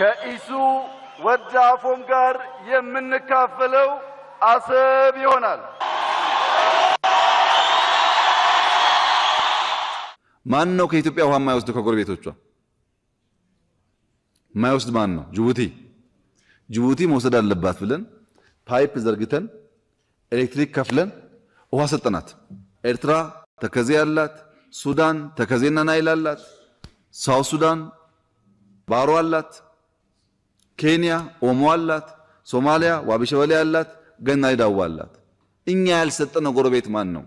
ከኢሱ ወዲ አፎም ጋር የምንካፈለው አሰብ ይሆናል። ማን ነው ከኢትዮጵያ ውሃ የማይወስድ? ከጎረቤቶቿ የማይወስድ ማን ነው? ጅቡቲ። ጅቡቲ መውሰድ አለባት ብለን pipe ዘርግተን ኤሌክትሪክ ከፍለን ውሃ ሰጠናት። ኤርትራ ተከዜ አላት፣ ሱዳን ተከዜና ናይል አላት፣ South Sudan ባሮ አላት፣ ኬንያ ኦሞ አላት፣ ሶማሊያ ዋቢ ሸበሌ አላት፣ ገናሌ ዳዋ አላት። እኛ ያልሰጠነው ጎረቤት ማን ነው?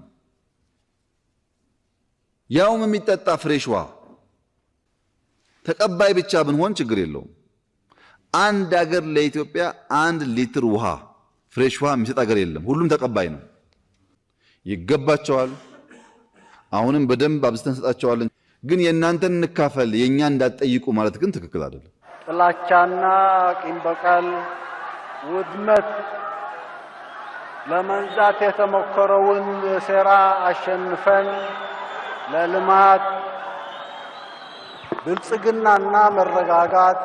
ያውም የሚጠጣ fresh ውሃ። ተቀባይ ብቻ ብንሆን ችግር የለውም። አንድ አገር ለኢትዮጵያ 1 ሊትር ውሃ፣ fresh ውሃ የሚሰጥ አገር የለም። ሁሉም ተቀባይ ነው። ይገባቸዋል። አሁንም በደንብ አብዝተን እንሰጣቸዋለን። ግን የእናንተን እንካፈል የእኛ እንዳትጠይቁ ማለት ግን ትክክል አይደለም። ጥላቻና ቂም በቀል፣ ውድመት ለመንዛት የተሞከረውን ሴራ አሸንፈን ለልማት፣ ብልጽግናና መረጋጋት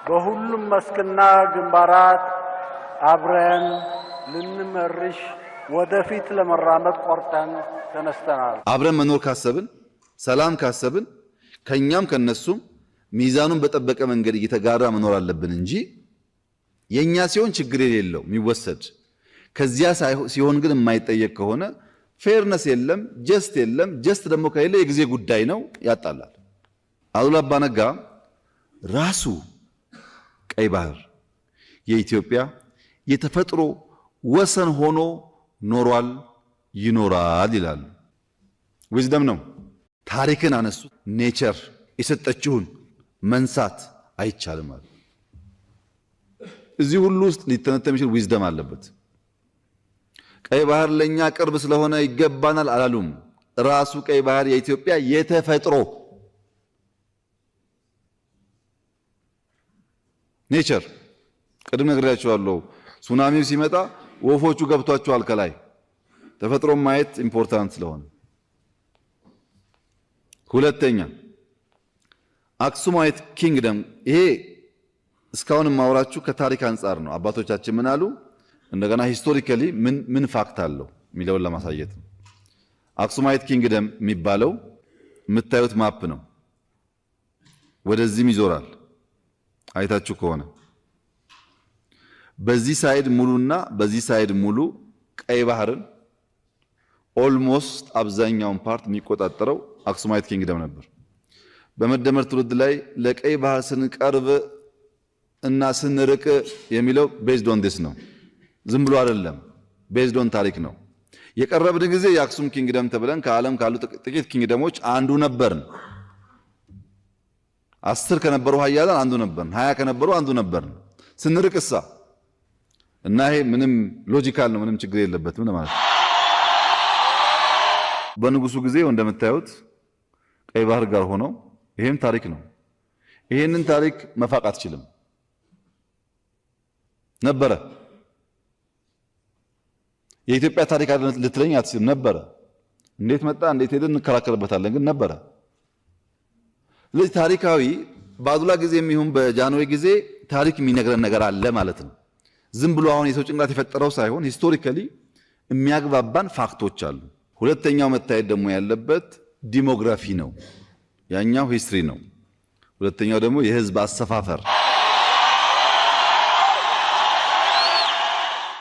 በሁሉም መስክና ግንባራት አብረን ልንመርሽ ወደፊት ለመራመድ ቆርጠን ተነስተናል። አብረን መኖር ካሰብን፣ ሰላም ካሰብን ከኛም ከነሱም ሚዛኑን በጠበቀ መንገድ እየተጋራ መኖር አለብን እንጂ የኛ ሲሆን ችግር የሌለው የሚወሰድ፣ ከዚያ ሲሆን ግን የማይጠየቅ ከሆነ fairness የለም፣ justice የለም። Justice ደግሞ ከሌለ የጊዜ ጉዳይ ነው፣ ያጣላል። አሉላ አባነጋ ራሱ ቀይ ባህር የኢትዮጵያ የተፈጥሮ ወሰን ሆኖ ኖሯል፣ ይኖራል ይላሉ። Wisdom ነው። ታሪክን አነሱ። Nature የሰጠችውን መንሳት አይቻልም አሉ። እዚህ ሁሉ ውስጥ ሊተነተን የሚችል wisdom አለበት። ቀይ ባህር ለኛ ቅርብ ስለሆነ ይገባናል አላሉም። ራሱ ቀይ ባህር የኢትዮጵያ የተፈጥሮ nature፣ ቅድም ነግሬያችኋለሁ። ሱናሚው ሲመጣ ወፎቹ ገብቷቸዋል ከላይ፣ ተፈጥሮ ማየት important ስለሆነ። ሁለተኛ Aksumite Kingdom፣ ይሄ እስካሁን የማወራችሁ ከታሪክ አንጻር ነው። አባቶቻችን ምን አሉ? እንደገና historically ምን ምን fact አለው የሚለውን ለማሳየት ነው። Aksumite Kingdom የሚባለው የምታዩት map ነው። ወደዚህም ይዞራል አይታችሁ ከሆነ፣ በዚህ side ሙሉና በዚህ side ሙሉ ቀይ ባህርን almost አብዛኛውን part የሚቆጣጠረው Aksumite Kingdom ነበር። በመደመር ትውልድ ላይ ለቀይ ባህር ስንቀርብ እና ስንርቅ የሚለው based on this ነው። ዝም ብሎ አይደለም፣ based on ታሪክ ነው። የቀረብን ጊዜ የአክሱም kingdom ተብለን ከዓለም ካሉ ጥቂት kingdom ኦች አንዱ ነበርን። 10 ከነበሩ ሀያላን አንዱ ነበርን። 20 ከነበሩ አንዱ ነበርን። ስንርቅሳ? እና ይሄ ምንም logical ነው፣ ምንም ችግር የለበትም ማለት ነው። በንጉሱ ጊዜ እንደምታዩት ቀይ ባህር ጋር ሆነው፣ ይሄም ታሪክ ነው። ይሄንን ታሪክ መፋቅ አትችልም ነበረ። የኢትዮጵያ ታሪክ አይደለም ልትለኝ አትችልም ነበረ። እንዴት መጣ፣ እንዴት ሄደ እንከራከርበታለን፣ ግን ነበረ። ስለዚህ ታሪካዊ በአዱላ ጊዜ የሚሆን በጃንሆይ ጊዜ ታሪክ የሚነግረን ነገር አለ ማለት ነው። ዝም ብሎ አሁን የሰው ጭንቅላት የፈጠረው ሳይሆን historically የሚያግባባን fact ኦች አሉ። ሁለተኛው መታየት ደግሞ ያለበት demography ነው። ያኛው history ነው። ሁለተኛው ደግሞ የህዝብ አሰፋፈር።